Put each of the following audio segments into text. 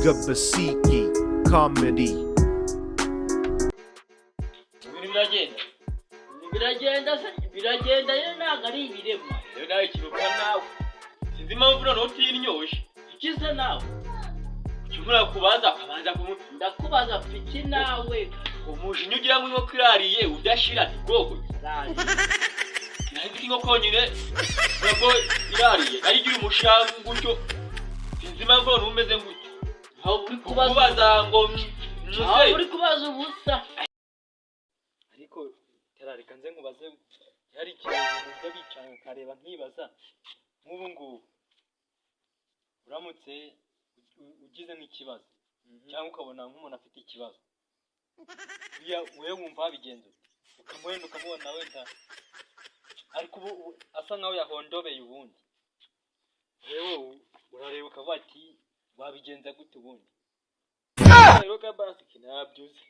Basiki Comedy. Ibintu biragenda. Biragenda se, biragenda rero, ntabwo ari ibirema. Rero nawe ikiruka nawe, sinzi impamvu noneho utinyoshe. Ikize nawe. Ushobora kubaza akabanza kumu Ndakubaza piki nawe. Umujinya ugira ngo inkoko irariye udashira ntibwoko. Raje. Nari inkoko nyine ntabwo irariye, ari igira umushangu gutyo. Sinzi impamvu noneho umeze gutyo. Aho uri kubaza kubaza ngo aho muse uri kubaza ubusa. Ariko terareka nze nkubaze, hari ikintu bijya bicara nkareba nkibaza. Nk'ubu ngubu uramutse ugize nk'ikibazo cyangwa ukabona nk'umuntu afite ikibazo, buriya wowe wumva wabigenza ute? Ukamubona, ukamubona wenda ariko ubu asa nkaho yahondobeye, ubundi wewe urareba ukavuga ati wabigenza gute ubundi? Rero ka basiki ntabyuze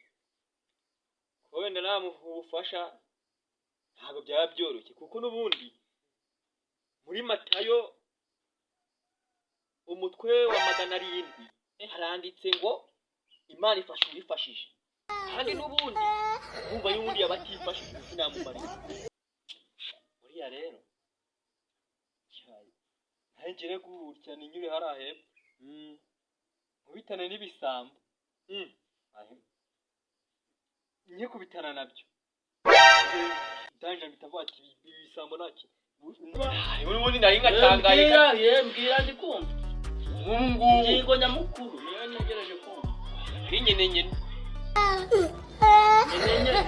kuba wenda namuha ubufasha, ntabwo byaba byoroshye, kuko n'ubundi muri Matayo umutwe wa 700 haranditse ngo Imana ifasha uwifashije, kandi n'ubundi wumva y'ubundi yaba atifashije sinamumarira. Buriya rero ntangire gutya ninyure hariya hepfo nkubitane n'ibisambo, nkikubitana nabyo ndangije mpita mvuga ati ibi bisambo ntaki. N'ubundi nari ngatangaye. Mbwira ye, mbwira, ndi kumva. Nk'ubu ngubu Ingingo nyamukuru niyo ntegereje kumva. Ari nyine nyine. Nyine nyine.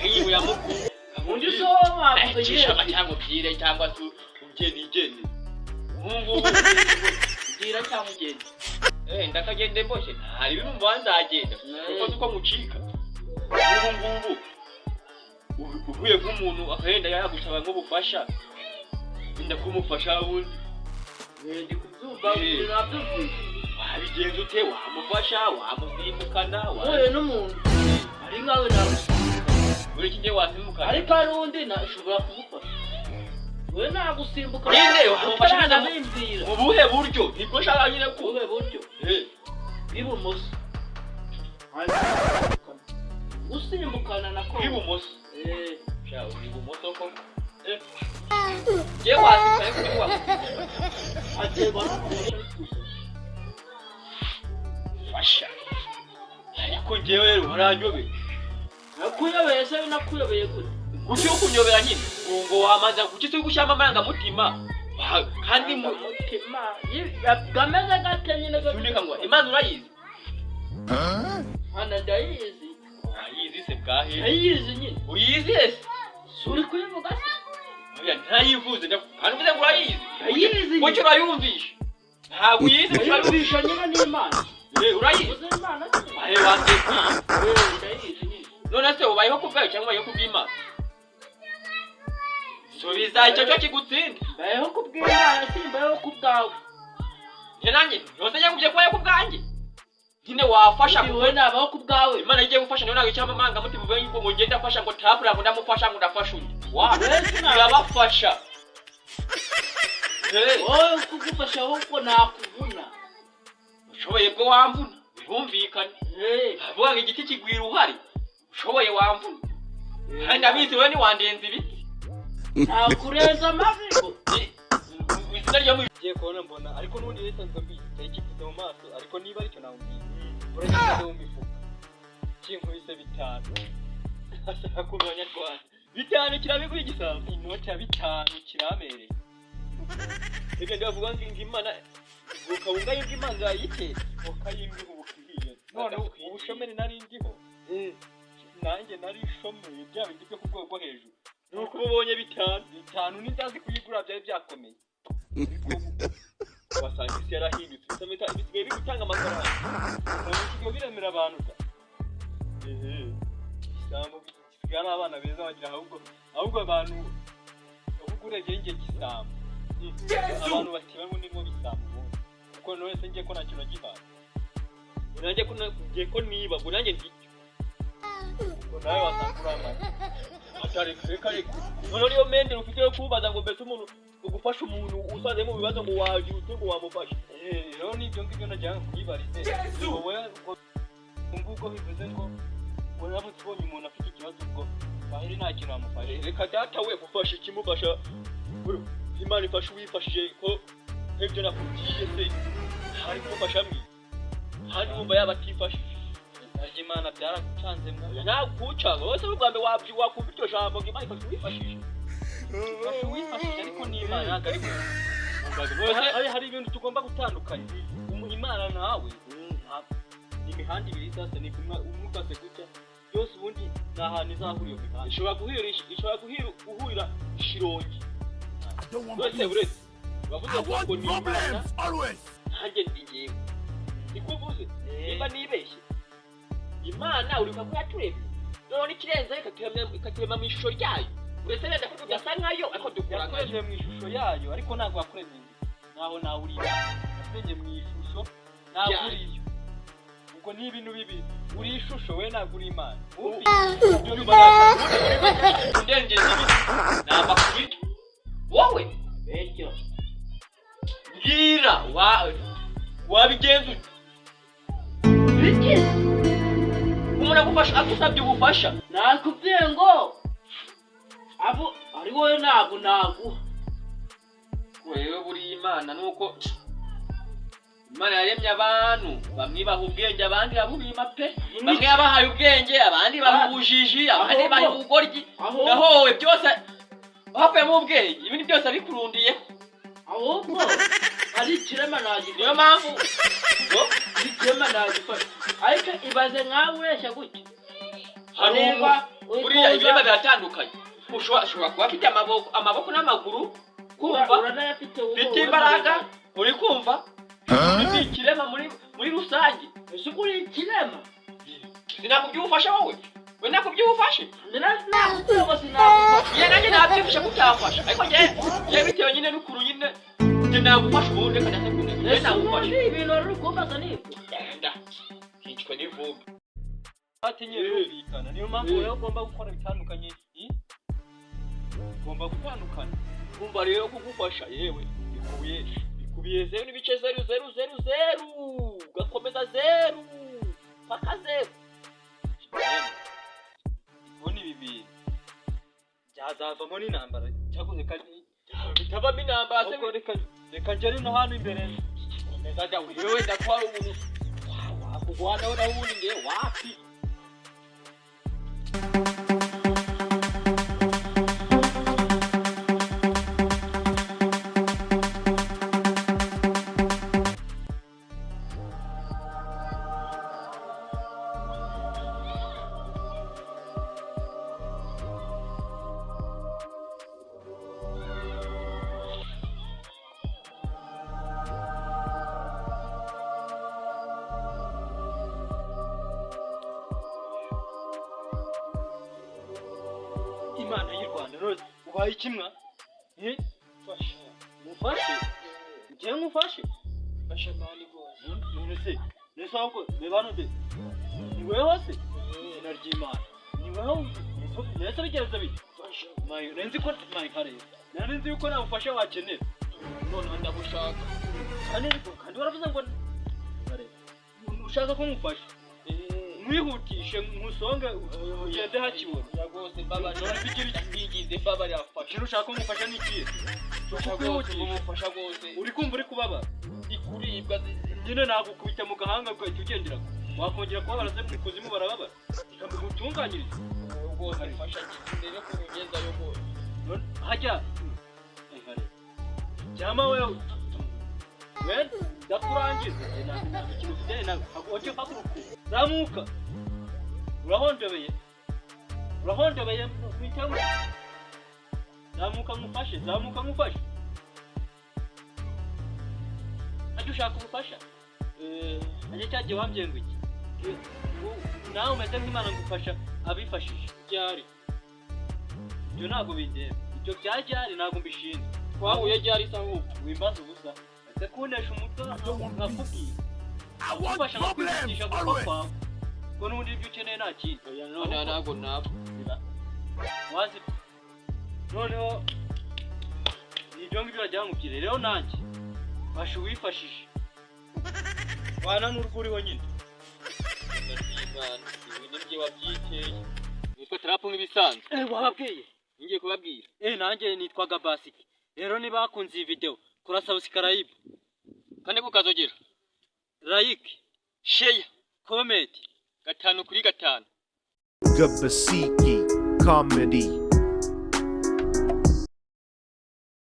Ingingo ya mukuru. Undi so wavuze. Cisha cyangwa ubyire cyangwa se ugende igende nk'ubu ngubu. Mbwira cyangwa ugende. Eh, ndakagende mboshye, ntari birumva nzagenda kuko uko mucika nk'ubu ngubu uhuye nk'umuntu akagenda yagusaba nk'ubufasha, wenda kumufasha ubundi. Ndi kubyumva. Eh. Nabyumvise. Wabigenza ute? Wamufasha, wamusimbukana? Uhuye n'umuntu ari nkawe nagusimbuka. Buri iki gihe wasimukana? Ariko hari undi nashobora kumufasha, we nagusimbuka. Nyine wamufasha. Utaranabimbwira. Mu buhe buryo? Nibwo nshaka nyine ko Ubuhe buryo? Eh, Bw'ibumoso, gusimbukana nako. Bw'ibumoso. Eh. Sha, uri ibumoso koko. Eh, njyewe wasimbuka ariko ntiwamusimbukana. Aterwa n'ubufasha ari gusa. Fasha, ariko njyewe rero waranyobeye. Nakuyobeye se? Nakuyobeye gute? Kuki ukunyobera nyine ngo wamaza kuki turi gushyiramo amarangamutima? Kandi mu Umutima gameze gate nyine? Sunika ngo Imana urayizi? Hana ndayizi. Urayizi se bwahe? Ndayizi nyine. Uyizi ese? Si uri kuyivuga se? Oya, ntayivuze kandi uvuze ngo urayizi. Ndayizi. Kuki urayumvisha? Ntabwo uyizi, kuki urayumvisha? Ndayumvisha nyine n'Imana. Eh, urayizi. Uzi Imana se? Wahe wanze kuyizi. Eh, ndayizi nyine. None se ubayeho ku bwayo cyangwa ubayeho ku bw'Imana? Subiza icyo cyo kigutsinda. Mbayeho ku bw'Imana, simbayeho ku bwawe. Njye nanjye yose njye ngubye kubayeho ku bwanjye nyine wafasha. Undi wowe nabaho ku bwawe. Imana igiye gufasha niyo ntabwo ishyiramo amarangamutima uvuge ngo ngende afasha ngo tapura ngo ndamufasha ngo ndafasha undi wa irabafasha. Eh, Wowe kugufasha ahubwo nakuvuna. Ushoboye bwo wamvuna, birumvikane. Eh, avuga ngo igiti kigwira uhari, ushoboye wamvuna, kandi ndabizi wowe ntiwandenza ibiti. Nakurenza amavi. Izina ryo mu Ngiye kubona mbona, ariko n'ubundi rero nsanzwe mbizi, cyari gipfutse mu maso, ariko niba aricyo nawubwiye uragifite mu mifuka kinkubise 5 asaba ku banyarwanda 5 kirabiguha igisambo. Inoti ya 5 kiramereye. Ibyo ndavuga ngo Imana ukabunga yuko Imana yayitera. Ukayimbwiha ubu ihiye none ubushomeri nari ndiho, nanjye nari shomeye bya bindi byo ku rwego rwo hejuru. Nuko uba ubonye 5. 5 n'indazi kuyigura byari byakomeye. Ariko ubu wasanga isi yarahindutse, bisa bisigaye biri gutanga amafaranga. Ubu bisigaye biremera abantu da. Igisambo gisigaye ari abana beza bagira, ahubwo abantu, ahubwo urebye njye gisambo, abantu batiba ngo nirwo bisambo ubundi, kuko none wese ngiye ko nta kintu nagihaye. Ngo nanjye ko ngiye ko niba ngo nanjye ndicyo. Ngo nawe wasanga uramanye. Atari reka reka, noneho niyo mendero ufite yo kubaza ngo mbese umuntu Ngo gufasha umuntu usanze mu bibazo, ngo wagira ute, ngo wamufasha? Rero n'ibyo ngibyo nagira ngo nkwibarize. Wowe ubwo ngubwo bivuze ngo uramutse ubonye umuntu afite ikibazo, ubwo waheri nta kintu wamufasha? Reka data we, gufasha ikimufasha, Imana ifasha uwifashije. Ko nk'ibyo nakubwiye se hari kumufasha mwe handi wumva yaba atifashije? Arya Imana byaragucanze mwa. Nakucanga wowe se, ubwa mbere wakumva iryo jambo ngo Imana ifasha uwifashije. Ifasha uwifashije, ariko ni Imana, ntabwo ari wowe. Wese Hari ibintu tugomba gutandukanya. Imana nawe ni imihanda ibiri isasa, ni kumwe umwe ukase gutya, byose ubundi ni ahantu izahurira iyo mihanda. Ishobora guhurira Shirongi. I don't want Uretse peace. uretse bavuze I want ngo ni Imana, problems always. nanjye ndi ngewe, niko uvuze. Nimba nibeshye, Imana uribuka ko yaturemye, noneho n'ikirenzeho ikaturema mu ishusho ryayo. Uretse wenda ko tudasa nkayo, ariko dukora nkayo. Yakuremye mu ishusho yayo, ariko ntabwo yakuremye nkaho nawe uri Imana. Yakuremye mu ishusho, ntabwo Yayo. uri yo. Ubwo ni ibintu bibiri: uri ishusho, we ntabwo uri Imana. Ndengeza ibi ni amakuru wowe. Bityo Mbwira, wabigenza ute? Biki? Umuntu agufasha, agusabye ubufasha. Nakubwiye ngo abo ari wowe ntabwo naguha. Wewe buriya Imana, nuko Imana yaremye abantu, bamwe baha ubwenge, abandi irabubima pe. Bamwe yabahaye ubwenge, abandi baha ubujiji, abandi baha ubugoryi. Ahubwo Naho wowe byose havuyemo ubwenge, ibindi byose abikurundiyeho. Ahubwo ari ikirema nagifata. Niyo mpamvu ngo Ikirema nagifata, ariko ibaze nkawe ureshya gutya. Hari Reba, umu buriya uri ibirema biratandukanye. Ushobora kuba afite amaboko n'amaguru, kumva uranayafite wowe. ufite imbaraga, uri kumva, ufite ikirema muri rusange. Ese uri ikirema? Sinakubwiye ubufasha, wowe we nakubwiye ubufashe. Nakubwiye ngo sinagufasha. Njye nanjye nabyifashe ko utafasha, ariko njye bitewe nyine n'ukuntu nyine njye nagufasha ubundi, reka ndasekunda, njye Ese nagufasha. ubundi ibintu wari uri kumbaza ni ibyo? Genda hicwe n'ivumbi. Atinye birumvikana, niyo mpamvu rero ugomba gukora bitandukanye. Ugomba gutandukana. Kumva rero, kugufasha yewe bikubiye zeru n'ibice zeru zeru zeru zeru, ugakomeza zeru paka zeru. Kubona ibi bintu byazavamo n'intambara cyangwa reka Bitavamo intambara se? Ahubwo reka ngere no hano imbere. Komeza jya urebe wenda ko hari umuntu wakugwanaho, naho ubundi ngewe wapi. Imana y'u Rwanda, none ubaye ikimwa? Eh? Mufashe, njyewe ngufashe? Fasha man rwose. None se, nese ahubwo reba hano de, ni weho se? Izina ry'Imana, ni weho? Nese bigenze bite? Fasha. Mayi, nzi ko mayi kareba, nari nzi yuko nta bufasha wakenera. Noneho ndabushaka. Kandi waravuze ngo kareba ushaka ko ngufasha, mwihutishe nkusonge ugende hakibona. Rwose mbabarira, ndinginze, mbabarira, fasha. Ikintu ushaka ko ngufasha ni ikihe? Fasha rwose. Kukwihutisha. Ubufasha rwose. Uri kumva uri kubabara? Ndi kuribwa. Nyine nagukubita mu gahanga ugahita ugendera, wakongera kubabara se? Mu kuzimu barababara? Reka mbigutunganyirize. Rwose fasha, ndebe ko ugezayo rwose. None hajya cyama wewe, we ndakurangiza. Nta kintu ufite nawe, ujye haguruka, zamuka, urahondobeye, urahondobeye mwitamo. Zamuka ngufashe, zamuka ngufashe. Hajya ushaka ubufasha? Hajya cyagiye wambwiye ngo iki? Nawe umeze nk'Imana, ngufasha abifashije. Ryari? Ibyo ntabwo bindeba, ibyo bya ryari ntabwo mbishinzwe. Twahuye ryari se ahubwo? Wimbaza ubusa, ese kuntesha umutwe. Don't want Nkakubwira I want gufasha, problems nkakwihutisha gupfa always. kwawe, kuko n'ubundi ibyo ukeneye nta kindi. Oya, noneho ntabwo napfa. Wazi noneho ni Ibyo ngibyo bajya bamubwira rero, nanjye fasha uwifashije wana n'urwo uriho nyine. Imana, ibi ni byo wabyiteye. Nitwa Tarapu nk'ibisanzwe. Eh, wababwiye? Ngiye kubabwira. Eh, nanjye nitwaga Basiki. Rero niba bakunze iyi video, kora subscribe, kandi kukazogera, like, share, comment. 5 kuri 5. Gabasiki Comedy.